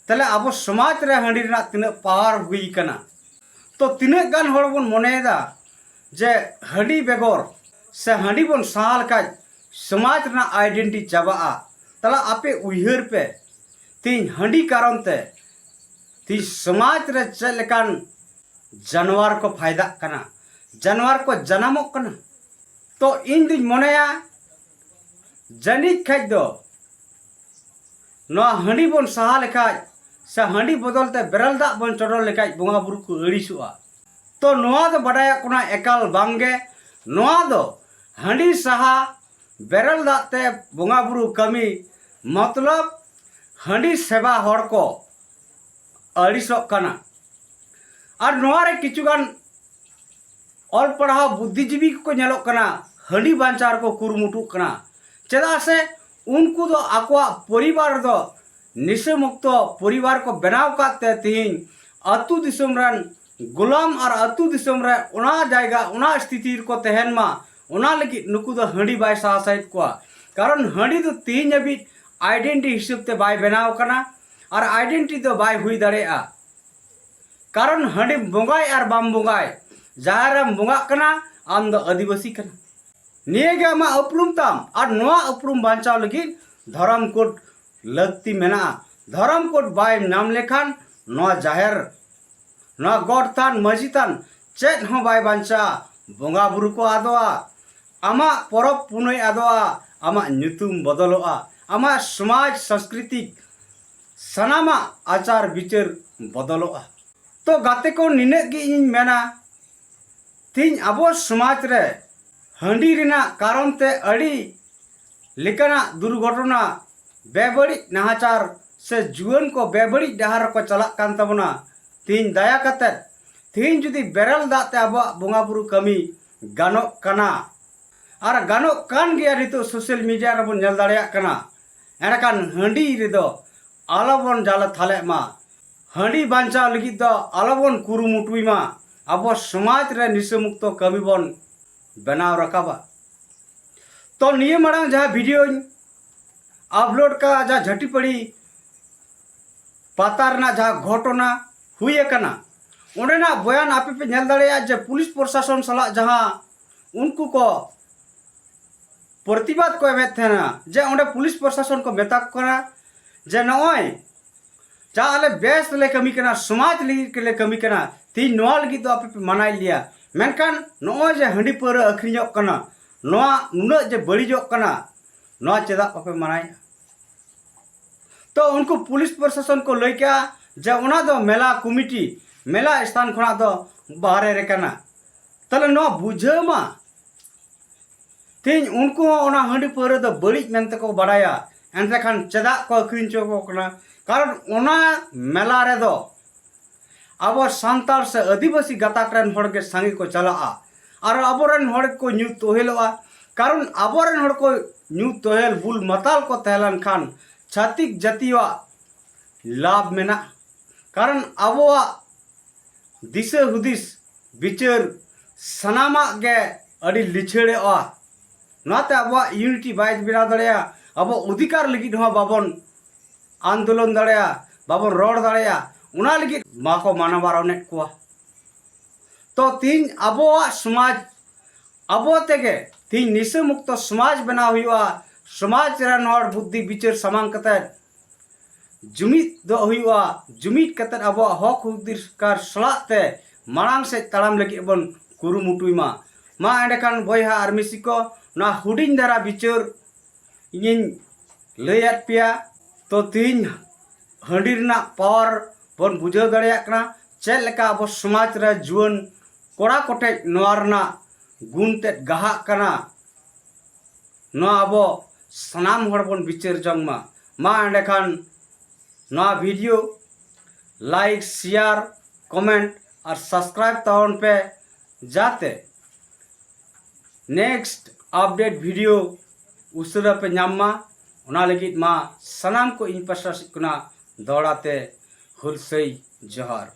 ᱛᱟᱦᱞᱮ ᱟᱵᱚ ᱥᱚᱢᱟᱡᱽ ᱨᱮ ᱦᱟᱺᱰᱤ ᱨᱮᱱᱟᱜ ᱛᱤᱱᱟᱹᱜ ᱯᱟᱣᱟᱨ ᱦᱩᱭ ᱠᱟᱱᱟ᱾ ᱛᱚ ᱛᱤᱱᱟᱹᱜ ᱜᱟᱱ ᱦᱚᱲ ᱵᱚᱱ ᱢᱚᱱᱮᱭᱮᱫᱟ ᱡᱮ ᱦᱟᱺᱰᱤ ᱵᱮᱜᱚᱨ ᱥᱮ ᱦᱟᱺᱰᱤ ᱵᱚᱱ ᱥᱟᱦᱟ ᱞᱮᱠᱷᱟᱡ ᱥᱚᱢᱟᱡᱽ ᱨᱮᱱᱟᱜ ᱟᱭᱰᱮᱱᱴᱤᱴᱤ ᱪᱟᱵᱟᱜᱼᱟ᱾ ᱛᱟᱦᱞᱮ ᱟᱯᱮ ᱩᱭᱦᱟᱹᱨ ᱯᱮ, ᱛᱤᱦᱤᱧ ᱦᱟᱺᱰᱤ ᱠᱟᱨᱚᱱ ᱛᱮ ᱛᱤᱦᱤᱧ ᱥᱚᱢᱟᱡᱽ ᱨᱮ ᱪᱮᱫ ᱞᱮᱠᱟᱱ ᱡᱟᱱᱣᱟᱨ ᱠᱚ ᱯᱷᱟᱭᱫᱟᱜ ᱠᱟᱱᱟ, ᱡᱟᱱᱣᱟᱨ ᱠᱚ ᱡᱟᱱᱟᱢᱚᱜ ᱠᱟᱱᱟ᱾ ᱛᱚ ᱤᱧ ᱫᱩᱧ ᱢᱚᱱᱮᱭᱟ, ᱡᱟᱹᱱᱤᱡ ᱠᱷᱟᱡ ᱫᱚ ᱱᱚᱣᱟ ᱦᱟᱺᱰᱤ ᱵᱚᱱ ᱥᱟᱦᱟ ᱞᱮᱠᱷᱟᱡ ᱥᱮ ᱦᱟᱺᱰᱤ ᱵᱚᱫᱚᱞ ᱛᱮ ᱵᱮᱨᱮᱞ ᱫᱟᱜ ᱵᱚᱱ ᱪᱚᱰᱚᱨ ᱞᱮᱠᱷᱟᱡ ᱵᱚᱸᱜᱟ ᱵᱩᱨᱩ ᱠᱚ ᱟᱹᱲᱤᱥᱚᱜᱼᱟ᱾ ᱛᱚ ᱱᱚᱣᱟ ᱫᱚ ᱵᱟᱰᱟᱭᱚᱜ ᱠᱟᱱᱟ ᱮᱠᱟᱞ ᱵᱟᱝᱜᱮ᱾ ᱱᱚᱣᱟ ᱫᱚ ᱦᱟᱺᱰᱤ ᱥᱟᱦᱟ ᱵᱮᱨᱮᱞ ᱫᱟᱜ ᱛᱮ ᱵᱚᱸᱜᱟ ᱵᱩᱨᱩ ᱠᱟᱹᱢᱤ, ᱢᱚᱛᱞᱚᱵ ᱦᱟᱺᱰᱤ ᱥᱮᱵᱟ ᱦᱚᱲ ᱠᱚ ᱟᱹᱲᱤᱥᱚᱜ ᱠᱟᱱᱟ᱾ ᱟᱨ ᱱᱚᱣᱟ ᱨᱮ ᱠᱤᱪᱷᱩ ᱜᱟᱱ ᱚᱞ ᱯᱟᱲᱦᱟᱣ ᱵᱩᱫᱽᱫᱷᱤᱡᱤᱵᱤ ᱠᱚᱠᱚ ᱧᱮᱞᱚᱜ ᱠᱟᱱᱟ, ᱦᱟᱺᱰᱤ ᱵᱟᱧᱪᱟᱣ ᱨᱮᱠᱚ ᱠᱩᱨᱩᱢᱩᱴᱩᱜ ᱠᱟᱱᱟ᱾ ᱪᱮᱫᱟᱜ ᱥᱮ ᱩᱱᱠᱩ ᱫᱚ ᱟᱠᱚᱣᱟᱜ ᱯᱚᱨᱤᱵᱟᱨ ᱫᱚ ᱱᱤᱥᱟᱹ ᱢᱩᱠᱛᱚ ᱯᱚᱨᱤᱵᱟᱨ ᱠᱚ ᱵᱮᱱᱟᱣ ᱟᱠᱟᱫ ᱛᱮ ᱛᱮᱦᱮᱧ ᱟᱹᱛᱩ ᱫᱤᱥᱚᱢ ᱨᱮᱱ ᱜᱩᱞᱟᱢ ᱟᱨ ᱟᱹᱛᱩ ᱫᱤᱥᱚᱢ ᱨᱮ ᱚᱱᱟ ᱡᱟᱭᱜᱟ, ᱚᱱᱟ ᱥᱛᱷᱤᱛᱤ ᱨᱮᱠᱚ ᱛᱟᱦᱮᱱ ᱢᱟ, ᱚᱱᱟ ᱞᱟᱹᱜᱤᱫ ᱱᱩᱠᱩ ᱫᱚ ᱦᱟᱺᱰᱤ ᱵᱟᱭ ᱥᱟᱦᱟ ᱥᱟᱦᱤᱫ ᱠᱚᱣᱟ᱾ ᱠᱟᱨᱚᱱ ᱦᱟᱺᱰᱤ ᱫᱚ ᱛᱮᱦᱮᱧ ᱦᱟᱹᱵᱤᱡ ᱟᱭᱰᱮᱱᱴᱤ ᱦᱤᱥᱟᱹᱵ ᱛᱮ ᱵᱟᱭ ᱵᱮᱱᱟᱣ ᱟᱠᱟᱱᱟ ᱟᱨ ᱟᱭᱰᱮᱱᱴᱤ ᱫᱚ ᱵᱟᱭ ᱦᱩᱭ ᱫᱟᱲᱮᱭᱟᱜᱼᱟ᱾ ᱠᱟᱨᱚᱱ ᱦᱟᱺᱰᱤ ᱵᱚᱸᱜᱟᱭ ᱟᱨ ᱵᱟᱢ ᱵᱚᱸᱜᱟᱭ, ᱡᱟᱦᱮᱨ ᱨᱮᱢ ᱵᱚᱸᱜᱟᱜ ᱠᱟᱱᱟ, ᱟᱢ ᱫᱚ ᱟᱹᱫᱤᱵᱟᱹᱥᱤ ᱠᱟᱱᱟ᱾ ᱱᱤᱭᱟᱹ ᱜᱮ ᱟᱢᱟᱜ ᱩᱯᱨᱩᱢ ᱛᱟᱢ᱾ ᱟᱨ ᱱᱚᱣᱟ ᱩᱯᱨᱩᱢ ᱵᱟᱧᱪᱟᱣ ᱞᱟᱹᱜᱤᱫ ᱫᱷᱚᱨᱚᱢ ᱠᱳᱰ ᱞᱟᱹᱠᱛᱤ ᱢᱮᱱᱟᱜᱼᱟ᱾ ᱫᱷᱚᱨᱚᱢ ᱠᱳᱰ ᱵᱟᱭ ᱧᱟᱢ ᱞᱮᱠᱷᱟᱱ ᱱᱚᱣᱟ ᱡᱟᱦᱮᱨ, ᱱᱚᱣᱟ ᱜᱚᱰ ᱛᱷᱟᱱ, ᱢᱟᱹᱡᱷᱤ ᱛᱷᱟᱱ ᱪᱮᱫ ᱦᱚᱸ ᱵᱟᱭ ᱵᱟᱧᱪᱟᱜᱼᱟ᱾ ᱵᱚᱸᱜᱟ ᱵᱩᱨᱩ ᱠᱚ ᱟᱫᱚᱜᱼᱟ, ᱟᱢᱟᱜ ᱯᱚᱨᱚᱵᱽ ᱯᱩᱱᱟᱹᱭ ᱟᱫᱚᱜᱼᱟ, ᱟᱢᱟᱜ ᱧᱩᱛᱩᱢ ᱵᱚᱫᱚᱞᱚᱜᱼᱟ, ᱟᱢᱟᱜ ᱥᱚᱢᱟᱡᱽ ᱥᱟᱝᱥᱠᱨᱤᱛᱤᱠ ᱥᱟᱱᱟᱢᱟᱜ ᱟᱪᱟᱨ ᱵᱤᱪᱟᱹᱨ ᱵᱚᱫᱚᱞᱚᱜᱼᱟ᱾ ᱛᱚ ᱜᱟᱛᱮ ᱠᱚ, ᱱᱤᱱᱟᱹᱜ ᱜᱮ ᱤᱧ ᱢᱮᱱᱟ᱾ ᱛᱮᱦᱮᱧ ᱟᱵᱚ ᱥᱚᱢᱟᱡᱽ ᱨᱮ ᱦᱟᱺᱰᱤ ᱨᱮᱱᱟᱜ ᱠᱟᱨᱚᱱ ᱛᱮ ᱟᱹᱰᱤ ᱞᱮᱠᱟᱱᱟᱜ ᱫᱩᱨᱜᱷᱚᱴᱚᱱᱟ, ᱵᱮᱵᱟᱹᱲᱤᱡ ᱱᱟᱦᱟᱪᱟᱨ ᱥᱮ ᱡᱩᱣᱟᱹᱱ ᱠᱚ ᱵᱮᱵᱟᱹᱲᱤᱡ ᱰᱟᱦᱟᱨ ᱨᱮᱠᱚ ᱪᱟᱞᱟᱜ ᱠᱟᱱ ᱛᱟᱵᱚᱱᱟ᱾ ᱛᱮᱦᱮᱧ ᱫᱟᱭᱟ ᱠᱟᱛᱮ, ᱛᱮᱦᱮᱧ ᱡᱩᱫᱤ ᱵᱮᱨᱮᱞ ᱫᱟᱜ ᱛᱮ ᱟᱵᱚᱣᱟᱜ ᱵᱚᱸᱜᱟ ᱵᱩᱨᱩ ᱠᱟᱹᱢᱤ ᱜᱟᱱᱚᱜ ᱠᱟᱱᱟ, ᱟᱨ ᱜᱟᱱᱚᱜ ᱠᱟᱱ ᱜᱮᱭᱟ, ᱱᱤᱛᱚᱜ ᱥᱳᱥᱟᱞ ᱢᱤᱰᱤᱭᱟ ᱨᱮᱵᱚᱱ ᱧᱮᱞ ᱫᱟᱲᱮᱭᱟᱜ ᱠᱟᱱᱟ, ᱮᱸᱰᱮᱠᱷᱟᱱ ᱦᱟᱺᱰᱤ ᱨᱮᱫᱚ ᱟᱞᱚᱵᱚᱱ ᱡᱟᱞᱮ ᱛᱷᱟᱞᱮᱜ ᱢᱟ᱾ ᱦᱟᱺᱰᱤ ᱵᱟᱧᱪᱟᱣ ᱞᱟᱹᱜᱤᱫ ᱫᱚ ᱟᱞᱚᱵᱚᱱ ᱠᱩᱨᱩᱢᱩᱴᱩᱭ ᱢᱟ᱾ ᱟᱵᱚ ᱥᱚᱢᱟᱡᱽ ᱨᱮ ᱱᱤᱥᱟᱹ ᱢᱩᱠᱛᱚ ᱠᱟᱹᱢᱤ ᱵᱚᱱ ᱵᱮᱱᱟᱣ ᱨᱟᱠᱟᱵᱟ᱾ ᱛᱚ ᱱᱤᱭᱟᱹ ᱢᱟᱲᱟᱝ ᱡᱟᱦᱟᱸ ᱵᱷᱤᱰᱤᱭᱳᱧ ᱟᱯᱞᱳᱰ ᱠᱟᱜᱼᱟ, ᱡᱟᱦᱟᱸ ᱡᱷᱟᱹᱴᱤᱯᱟᱹᱲᱤ ᱯᱟᱛᱟ ᱨᱮᱱᱟᱜ ᱡᱟᱦᱟᱸ ᱜᱷᱚᱴᱚᱱᱟ ᱦᱩᱭ ᱟᱠᱟᱱᱟ, ᱚᱸᱰᱮᱱᱟᱜ ᱵᱚᱭᱟᱱ ᱟᱯᱮ ᱯᱮ ᱧᱮᱞ ᱫᱟᱲᱮᱭᱟᱜᱼᱟ ᱡᱮ ᱯᱩᱞᱤᱥ ᱯᱨᱚᱥᱟᱥᱚᱱ ᱥᱟᱞᱟᱜ ᱡᱟᱦᱟᱸ ᱩᱱᱠᱩ ᱠᱚ ᱯᱨᱚᱛᱤᱵᱟᱫ ᱠᱚ ᱮᱢᱮᱫ ᱛᱟᱦᱮᱱᱟ, ᱡᱮ ᱚᱸᱰᱮ ᱯᱩᱞᱤᱥ ᱯᱨᱚᱥᱟᱥᱚᱱ ᱠᱚ ᱢᱮᱛᱟ ᱠᱚ ᱠᱟᱱᱟ ᱡᱮ ᱱᱚᱜᱼᱚᱭ ᱪᱟ ᱟᱞᱮ ᱵᱮᱥ ᱞᱮ ᱠᱟᱹᱢᱤ ᱠᱟᱱᱟ, ᱥᱚᱢᱟᱡᱽ ᱞᱟᱹᱜᱤᱫ ᱞᱮ ᱠᱟᱹᱢᱤ ᱠᱟᱱᱟ, ᱛᱮᱦᱮᱧ ᱱᱚᱣᱟ ᱞᱟᱹᱜᱤᱫ ᱫᱚ ᱟᱯᱮ ᱯᱮ ᱢᱟᱱᱟᱭᱮᱫ ᱞᱮᱭᱟ᱾ ᱢᱮᱱᱠᱷᱟᱱ ᱱᱚᱜᱼᱚᱭ ᱡᱮ ᱦᱟᱺᱰᱤ ᱯᱟᱹᱣᱨᱟᱹ ᱟᱹᱠᱷᱨᱤᱧᱚᱜ ᱠᱟᱱᱟ, ᱱᱚᱣᱟ ᱱᱩᱱᱟᱹᱜ ᱡᱮ ᱵᱟᱹᱲᱤᱡᱚᱜ ᱠᱟᱱᱟ, ᱱᱚᱣᱟ ᱪᱮᱫᱟᱜ ᱵᱟᱯᱮ ᱢᱟᱱᱟᱭᱮᱫᱼᱟ? ᱛᱚ ᱩᱱᱠᱩ ᱯᱩᱞᱤᱥ ᱯᱨᱚᱥᱟᱥᱚᱱ ᱠᱚ ᱞᱟᱹᱭ ᱠᱮᱜᱼᱟ ᱡᱮ ᱚᱱᱟ ᱫᱚ ᱢᱮᱞᱟ ᱠᱚᱢᱤᱴᱤ, ᱢᱮᱞᱟ ᱥᱛᱷᱟᱱ ᱠᱷᱚᱱᱟᱜ ᱫᱚ ᱵᱟᱦᱨᱮ ᱨᱮ ᱠᱟᱱᱟ᱾ ᱛᱟᱦᱞᱮ ᱱᱚᱣᱟ ᱵᱩᱡᱷᱟᱹᱣ ᱢᱟ, ᱛᱮᱦᱮᱧ ᱩᱱᱠᱩ ᱦᱚᱸ ᱚᱱᱟ ᱦᱟᱺᱰᱤ ᱯᱟᱹᱣᱨᱟᱹ ᱫᱚ ᱵᱟᱹᱲᱤᱡ ᱢᱮᱱᱛᱮ ᱠᱚ ᱵᱟᱲᱟᱭᱟ, ᱮᱱᱛᱮ ᱠᱷᱟᱱ ᱪᱮᱫᱟᱜ ᱠᱚ ᱟᱹᱠᱷᱨᱤᱧ ᱦᱚᱪᱚ ᱠᱚ ᱠᱟᱱᱟ? ᱠᱟᱨᱚᱱ ᱚᱱᱟ ᱢᱮᱞᱟ ᱨᱮᱫᱚ ᱟᱵᱚ ᱥᱟᱱᱛᱟᱲ ᱥᱮ ᱟᱹᱫᱤᱵᱟᱹᱥᱤ ᱜᱟᱛᱟᱠ ᱨᱮᱱ ᱦᱚᱲ ᱜᱮ ᱥᱟᱸᱜᱮ ᱠᱚ ᱪᱟᱞᱟᱜᱼᱟ ᱟᱨ ᱟᱵᱚᱨᱮᱱ ᱦᱚᱲ ᱠᱚ ᱧᱩ ᱛᱚᱦᱮᱞᱚᱜᱼᱟ᱾ ᱠᱟᱨᱚᱱ ᱟᱵᱚᱨᱮᱱ ᱦᱚᱲ ᱠᱚ ᱧᱩ ᱛᱚᱦᱮᱞ ᱵᱩᱞ ᱢᱟᱛᱟᱞ ᱠᱚ ᱛᱟᱦᱮᱸ ᱞᱮᱱᱠᱷᱟᱱ ᱪᱷᱟᱹᱛᱤᱠ ᱡᱟᱹᱛᱤᱭᱟᱜ ᱞᱟᱵᱷ ᱢᱮᱱᱟᱜᱼᱟ᱾ ᱠᱟᱨᱚᱱ ᱟᱵᱚᱣᱟᱜ ᱫᱤᱥᱟᱹ ᱦᱩᱫᱤᱥ ᱵᱤᱪᱟᱹᱨ ᱥᱟᱱᱟᱢᱟᱜ ᱜᱮ ᱟᱹᱰᱤ ᱞᱤᱪᱷᱟᱹᱲᱚᱜᱼᱟ᱾ ᱱᱚᱣᱟᱛᱮ ᱟᱵᱚᱣᱟᱜ ᱤᱭᱩᱱᱤᱴᱤ ᱵᱟᱭ ᱵᱮᱱᱟᱣ ᱫᱟᱲᱮᱭᱟᱜᱼᱟ, ᱟᱵᱚ ᱚᱫᱷᱤᱠᱟᱨ ᱞᱟᱹᱜᱤᱫ ᱦᱚᱸ ᱵᱟᱵᱚᱱ ᱟᱱᱫᱳᱞᱚᱱ ᱫᱟᱲᱮᱭᱟᱜᱼᱟ, ᱵᱟᱵᱚᱱ ᱨᱚᱲ ᱫᱟᱲᱮᱭᱟᱜᱼᱟ᱾ ᱚᱱᱟ ᱞᱟᱹᱜᱤᱫ ᱢᱟᱠᱚ ᱢᱟᱱᱟ ᱵᱟᱨᱚᱱᱮᱫ ᱠᱚᱣᱟ᱾ ᱛᱚ ᱛᱤᱦᱤᱧ ᱟᱵᱚᱣᱟᱜ ᱥᱚᱢᱟᱡᱽ, ᱟᱵᱚ ᱛᱮᱜᱮ ᱛᱤᱦᱤᱧ ᱱᱤᱥᱟᱹ ᱢᱩᱠᱛᱚ ᱥᱚᱢᱟᱡᱽ ᱵᱮᱱᱟᱣ ᱦᱩᱭᱩᱜᱼᱟ᱾ ᱥᱚᱢᱟᱡᱽ ᱨᱮᱱ ᱦᱚᱲ ᱵᱩᱫᱽᱫᱷᱤ ᱵᱤᱪᱟᱹᱨ ᱥᱟᱢᱟᱝ ᱠᱟᱛᱮ ᱡᱩᱢᱤᱫ ᱫᱚ ᱦᱩᱭᱩᱜᱼᱟ᱾ ᱡᱩᱢᱤᱫ ᱠᱟᱛᱮ ᱟᱵᱚᱣᱟᱜ ᱦᱚᱠ ᱚᱫᱷᱤᱠᱟᱨ ᱥᱟᱞᱟᱜ ᱛᱮ ᱢᱟᱲᱟᱝ ᱥᱮᱫ ᱛᱟᱲᱟᱢ ᱞᱟᱹᱜᱤᱫ ᱵᱚᱱ ᱠᱩᱨᱩᱢᱩᱴᱩᱭ ᱢᱟ᱾ ᱢᱟ ᱮᱸᱰᱮᱠᱷᱟᱱ ᱵᱚᱭᱦᱟ ᱟᱨ ᱢᱤᱥᱤ ᱠᱚ, ᱱᱚᱣᱟ ᱦᱩᱰᱤᱧ ᱫᱷᱟᱨᱟ ᱵᱤᱪᱟᱹᱨ ᱤᱧᱤᱧ ᱞᱟᱹᱭᱟᱫ ᱯᱮᱭᱟ᱾ ᱛᱚ ᱛᱤᱦᱤᱧ ᱦᱟᱺᱰᱤ ᱨᱮᱱᱟᱜ ᱯᱟᱣᱟᱨ ᱵᱚᱱ ᱵᱩᱡᱷᱟᱹᱣ ᱫᱟᱲᱮᱭᱟᱜ ᱠᱟᱱᱟ, ᱪᱮᱫ ᱞᱮᱠᱟ ᱟᱵᱚ ᱥᱚᱢᱟᱡᱽ ᱨᱮ ᱡᱩᱣᱟᱹᱱ ᱠᱚᱲᱟ ᱠᱚᱴᱷᱮᱡ ᱱᱚᱣᱟ ᱨᱮᱱᱟᱜ ᱜᱩᱱ ᱛᱮᱫ ᱜᱟᱦᱟᱜ ᱠᱟᱱᱟ᱾ ᱱᱚᱣᱟ ᱟᱵᱚ ᱥᱟᱱᱟᱢ ᱦᱚᱲ ᱵᱚᱱ ᱵᱤᱪᱟᱹᱨ ᱡᱚᱝ ᱢᱟ᱾ ᱢᱟ ᱮᱸᱰᱮᱠᱷᱟᱱ ᱱᱚᱣᱟ ᱵᱷᱤᱰᱤᱭᱳ ᱞᱟᱭᱤᱠ, ᱥᱮᱭᱟᱨ, ᱠᱚᱢᱮᱱᱴ ᱟᱨ ᱥᱟᱵᱥᱠᱨᱟᱭᱤᱵ ᱛᱟᱵᱚᱱ ᱯᱮ, ᱡᱟᱛᱮ ᱱᱮᱠᱥᱴ ᱟᱯᱰᱮᱴ ᱵᱷᱤᱰᱤᱭᱳ ᱩᱥᱟᱹᱨᱟ ᱯᱮ ᱧᱟᱢ ᱢᱟ᱾ ᱚᱱᱟ ᱞᱟᱹᱜᱤᱫ ᱢᱟ ᱥᱟᱱᱟᱢ ᱠᱚ ᱤᱧ ᱯᱟᱥᱴᱟ ᱥᱮᱫ ᱠᱷᱚᱱᱟᱜ ᱫᱚᱦᱲᱟ ᱛᱮ ᱦᱩᱞᱥᱟᱹᱭ ᱡᱚᱦᱟᱨ᱾